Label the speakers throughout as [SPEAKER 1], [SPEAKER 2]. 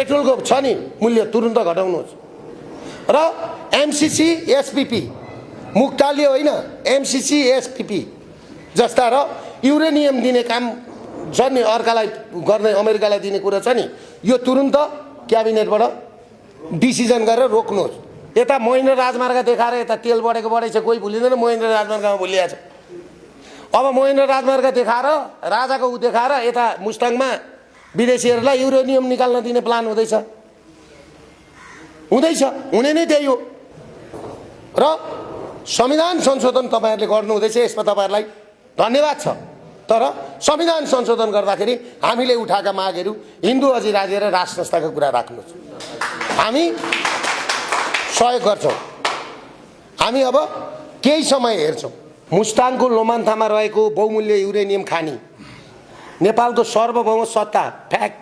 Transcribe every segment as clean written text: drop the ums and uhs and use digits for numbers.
[SPEAKER 1] पेट्रोलको छ नि मूल्य तुरुन्त घटाउनुहोस् र एमसीसी एसपीपी मुक्ताले होइन एमसीसी एसपीपी जस्ता र युरेनियम दिने काम छ नि अर्कालाई गर्ने अमेरिकालाई दिने कुरा छ नि यो तुरुन्त क्याबिनेटबाट डिसिजन गरेर रोक्नुहोस्। यता महेन्द्र राजमार्ग देखाएर यता तेल बढेको बढेछ कोही भुलिँदैन महेन्द्र राजमार्गमा भुलिया छ। अब महेन्द्र राजमार्ग देखाएर राजाको उ देखाएर यता मुस्ताङमा विदेशीहरूलाई युरेनियम निकाल्न दिने प्लान हुँदैछ हुने नै त्यही हो। र संविधान संशोधन तपाईहरुले गर्नु हुँदैछ यसमा तपाईहरुलाई धन्यवाद छ। तर संविधान संशोधन गर्दाखेरि हामीले उठाएका मागहरू हिन्दू अधिराज्य र राष्ट्र संस्थाको कुरा राख्नुहोस्। हामी सहयोग गर्छौं। हामी अब केही समय हेर्छौं। मुस्ताङको लोमान्थामा रहेको बहुमूल्य युरेनियम खानी नेपालको सार्वभौम सत्ता फ्याक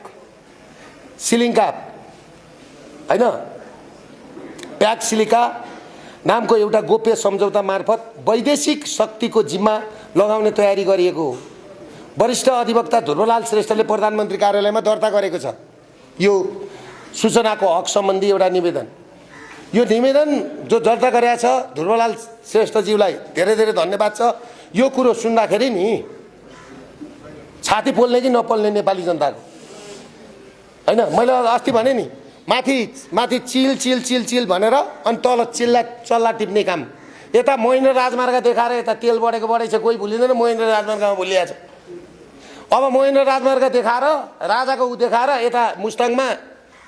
[SPEAKER 1] सिलिका हैन प्याक सिलिका नामको एउटा गोप्य सम्झौता मार्फत वैदेशिक शक्तिको जिम्मा लगाउने तयारी गरिएको हो। वरिष्ठ अधिवक्ता ध्रुवलाल श्रेष्ठले प्रधानमन्त्री कार्यालयमा दर्ता गरेको छ यो सूचनाको हक सम्बन्धी एउटा निवेदन। यो निवेदन जो दर्ता गरेका छ ध्रुवलाल श्रेष्ठज्यूलाई धेरै धेरै धन्यवाद छ। यो कुरो सुन्दाखेरि नि छाती पोल्ने कि नपोल्ने नेपाली जनताको हैन। मैले अस्ति भने नि माथि माथि चिल चिल चिल चिल भनेर अनि तल चल्ला टिप्ने काम। यता महेन्द्र राजमार्ग देखाएर यता तेल बढेको बढेछ कोही भुलिँदैन महेन्द्र राजमार्गमा भुलिया छ। अब महेन्द्र राजमार्ग देखाएर राजाको उ देखाएर यता मुस्ताङमा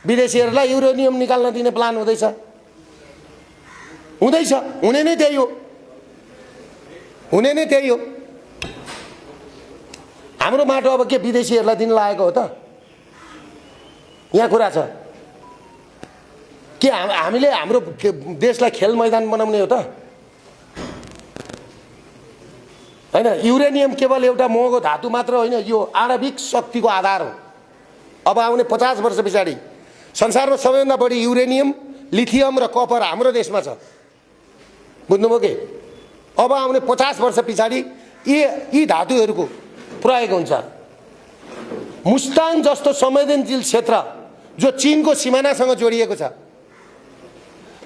[SPEAKER 1] विदेशीहरूलाई युरेनियम निकाल्न दिने प्लान हुँदैछ हुने नै त्यही हो। हाम्रो माटो अब के विदेशीहरूलाई दिन लागेको हो त? यहाँ कुरा छ के हामीले हाम्रो देशलाई खेल मैदान बनाउने हो त? हैन। युरेनियम केवल एउटा महँगो धातु मात्र होइन यो आणविक शक्तिको आधार हो। अब आउने 50 वर्ष पछाडि संसारमा सबैभन्दा बढी युरेनियम लिथियम र कपर हाम्रो देशमा छ। बुझ्नुभयो के? अब आउने 50 वर्ष पछाडि यी धातुहरूको प्रयोग हुन्छ। मुस्ताङ जस्तो संवेदनशील क्षेत्र जो चीनको सिमानासँग जोडिएको छ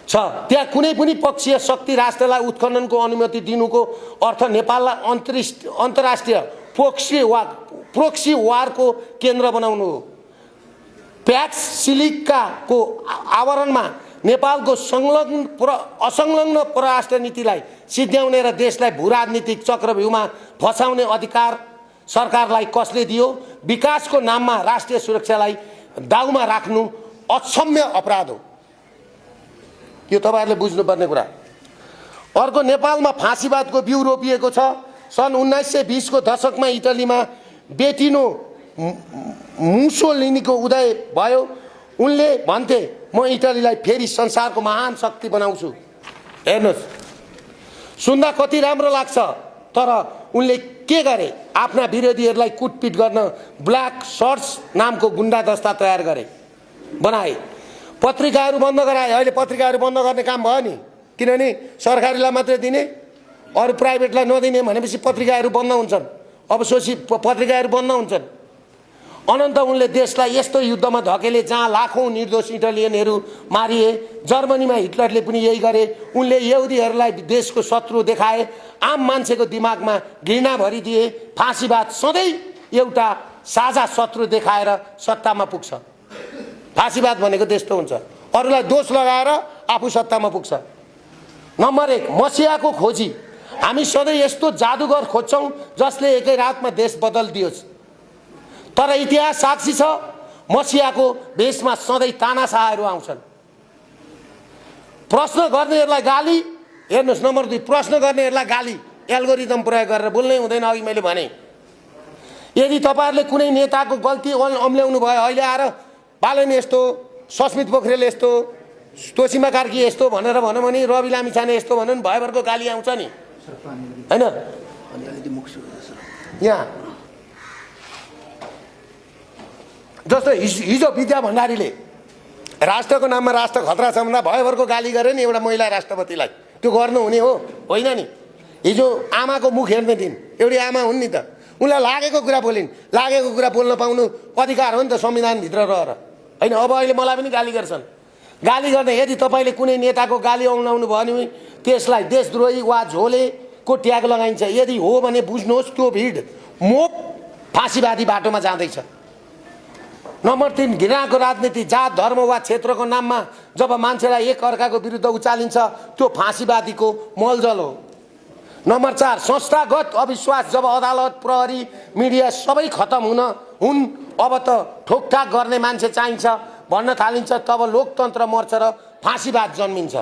[SPEAKER 1] त्यहाँ कुनै पनि पक्षीय शक्ति राष्ट्रलाई उत्खननको अनुमति दिनुको अर्थ नेपाललाई अन्तर्राष्ट्रिय प्रोक्सी वारको केन्द्र बनाउनु हो। प्याक्स सिलिकाको आवरणमा नेपालको असंलग्न परराष्ट्र नीतिलाई सिद्ध्याउने र देशलाई भूराजनीतिक चक्रव्यूहमा फसाउने अधिकार सरकारलाई कसले दियो? विकासको नाममा राष्ट्रिय सुरक्षालाई दाउमा राख्नु अक्षम्य अपराध हो। यो तपाईहरुले बुझ्नुपर्ने कुरा। अर्को नेपालमा फाँसीवादको बिउ रोपिएको छ। सन् 1920 को दशकमा इटलीमा बेटिनो मुसोलिनीको उदय भयो। उनले भन्थे म इटलीलाई फेरि संसारको महान शक्ति बनाउँछु। हेर्नुस् सुन्दा कति राम्रो लाग्छ तर उनले के गरे? आफ्ना विरोधीहरूलाई कुटपिट गर्न ब्ल्याक शर्ट्स नामको गुण्डा दस्ता तयार गरे बनाए। पत्रिकाहरू बन्द गराए। अहिले पत्रिकाहरू बन्द गर्ने काम भयो नि किनभने सरकारीलाई मात्रै दिने अरु प्राइभेटलाई नदिने भनेपछि पत्रिकाहरू बन्द हुन्छन्। अब सोची पत्रिकाहरू बन्द हुन्छन्। अनन्त उनले देशलाई यस्तो युद्धमा धकेले जहाँ लाखौं निर्दोष इटालियनहरू मारिए। जर्मनीमा हिटलरले पनि यही गरे। उनले यहुदीहरूलाई देशको शत्रु देखाए। आम मान्छेको दिमागमा घृणा भरिदिए। फाँसीवाद सधैँ एउटा साझा शत्रु देखाएर सत्तामा पुग्छ। फाँसीवाद भनेको त्यस्तो हुन्छ अरूलाई दोष लगाएर आफू सत्तामा पुग्छ। नम्बर 1 मसियाको खोजी। हामी सधैँ यस्तो जादुगर खोज्छौं जसले एकै रातमा देश बदलिदियोस्। तर इतिहास साक्षी छ मसियाको भेषमा सधैँ तानाशाहहरू आउँछन्। प्रश्न गर्नेहरूलाई गाली। हेर्नुस् नम्बर 2 प्रश्न गर्नेहरूलाई गाली एल्गोरिदम प्रयोग गरेर बोल्नै हुँदैन। अघि मैले भने यदि तपाईहरुले कुनै नेताको गल्ती अम्ल्याउनु भयो अहिले आएर बालन यस्तो सस्मित पोखरेल यस्तो तोसीमा कार्की यस्तो भनेर भन्यो भने रवि लामिछाने यस्तो भन्यो भने भयभरको गाली आउँछ नि हैन। यहाँ जस्तो हिजो विद्या भण्डारीले राष्ट्रको नाममा राष्ट्र खतरा छ भन्दा भयभरको गाली गरे नि एउटा महिला राष्ट्रपतिलाई। त्यो गर्नु हुने हो होइन नि। हिजो आमाको मुख हेर्ने दिन एउटी आमा हुन् नि त उनलाई लागेको कुरा बोलिन्। लागेको कुरा बोल्न पाउनु अधिकार हो नि त संविधान भित्र रहेर। हैन। अब अहिले मलाई पनि गाली गर्छन्। गाली गर्ने यदि तपाईले कुनै नेताको गाली आउनु भयो भने त्यसलाई देशद्रोही वा झोलेको ट्याग लगाइन्छ। यदि हो भने बुझ्नुहोस् त्यो भिड मोप फाँसीवादी बाटोमा जाँदैछ। नम्बर 3 घृणाको राजनीति जात धर्म वा क्षेत्रको नाममा जब मान्छेलाई एक अर्काको विरुद्ध उचालिन्छ त्यो फाँसीवादीको मलजल हो। नम्बर 4 संस्थागत अविश्वास जब अदालत प्रहरी मिडिया सबै खत्म हुन् अब त ठोकठाक गर्ने मान्छे चाहिन्छ भन्न थालिन्छ तब लोकतन्त्र मर्छ र फाँसीवाद जन्मिन्छ।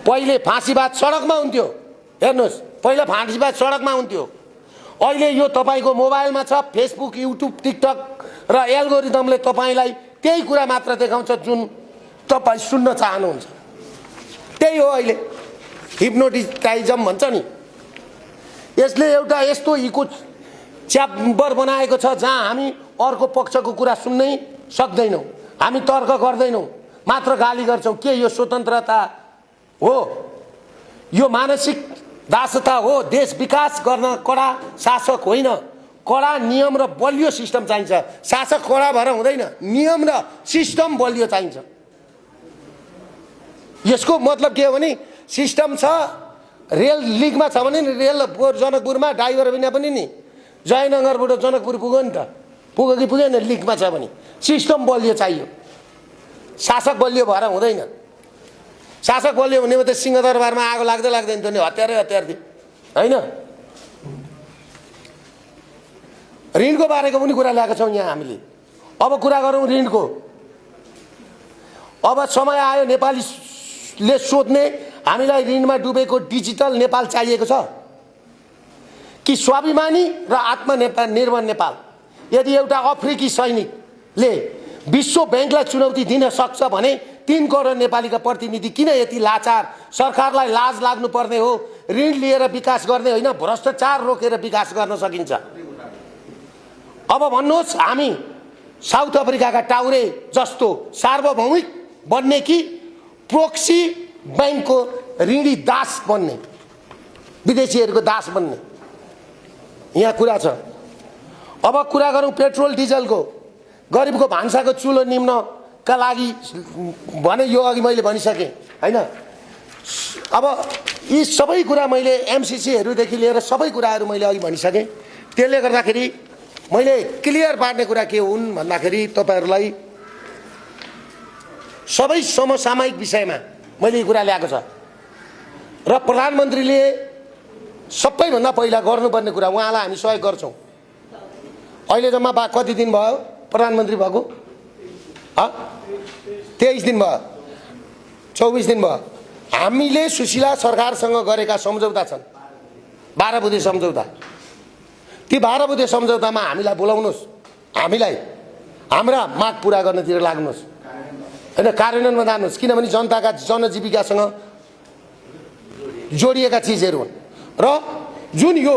[SPEAKER 1] पहिले फाँसीवाद सडकमा हुन्थ्यो। हेर्नुहोस् पहिला फाँसीवाद सडकमा हुन्थ्यो। अहिले यो तपाईको मोबाइलमा छ। फेसबुक युट्युब टिकटक र एल्गोरिदमले तपाईलाई त्यही कुरा मात्र देखाउँछ जुन तपाई सुन्न चाहनुहुन्छ। त्यही हो अहिले हिप्नोटिजाइजम भन्छ नि। यसले एउटा यस्तो इको च्याम्बर बनाएको छ जहाँ हामी अर्को पक्षको कुरा सुन्नै सक्दैनौँ। हामी तर्क गर्दैनौँ मात्र गाली गर्छौँ। के यो स्वतन्त्रता हो? यो मानसिक दासता हो। देश विकास गर्न कडा शासक होइन कडा नियम र बलियो सिस्टम चाहिन्छ। शासक कडा भएर हुँदैन नियम र सिस्टम बलियो चाहिन्छ। यसको मतलब के हो भने सिस्टम छ रेल लिगमा छ भने रेल जनकपुरमा ड्राइभर बिना पनि नि जयनगरबाट जनकपुर पुग्यो नि त पुग्यो कि पुगेन लिगमा छ भने सिस्टम बलियो चाहियो। शासक बलियो भएर हुँदैन। शासक बलियो भने त सिंहदरबारमा आगो लाग्दै लाग्दैन त नि हतियारै हतियार थियो हैन। ऋणको बारेको पनि कुरा ल्याएका छौँ यहाँ हामीले। अब कुरा गरौँ ऋणको। अब समय आयो नेपालीले सोध्ने हामीलाई ऋणमा डुबेको डिजिटल नेपाल चाहिएको छ कि स्वाभिमानी र आत्मनिर्भर नेपाल। यदि एउटा अफ्रिकी सैनिकले विश्व बैंकलाई चुनौती दिन सक्छ भने 3 करोड नेपालीका प्रतिनिधि किन यति लाचार? सरकारलाई लाज लाग्नु पर्ने हो। ऋण लिएर विकास गर्ने होइन भ्रष्टाचार रोकेर विकास गर्न सकिन्छ। अब भन्नुहोस् हामी साउथ अफ्रिकाका टाउरे जस्तो सार्वभौमिक बन्ने कि प्रोक्सी बैंकको ऋणी दास बन्ने विदेशीहरूको दास बन्ने? यहाँ कुरा छ। अब कुरा गरौँ पेट्रोल डिजलको। गरिबको भान्साको चुलो निम्नका लागि भने यो अघि मैले भनिसकेँ हैन। अब यी सबै कुरा मैले एमसीसीहरूदेखि लिएर सबै कुराहरू मैले अघि भनिसकेँ। त्यसले गर्दाखेरि मैले क्लियर पार्ने कुरा के हुन् भन्दाखेरि तपाईहरूलाई सबै समसामयिक विषयमा मैले यो कुरा ल्याएको छ र प्रधानमन्त्रीले सबैभन्दा पहिला गर्नुपर्ने कुरा उहाँलाई हामी सहयोग गर्छौँ। अहिले जम्मा कति दिन भयो प्रधानमन्त्री भएको? 23 दिन भयो 24 दिन भयो। हामीले सुशीला सरकारसँग गरेका सम्झौता छन् 12 बुँदे सम्झौता। ती 12 बुँदे सम्झौतामा हामीलाई बोलाउनुहोस्। हामीलाई हाम्रा माग पुरा गर्नतिर लाग्नुहोस् हैन कार्यान्वयनमा जानुहोस्। किनभने जनताका जनजीविकासँग जोडिएका चिजहरू हुन् र जुन यो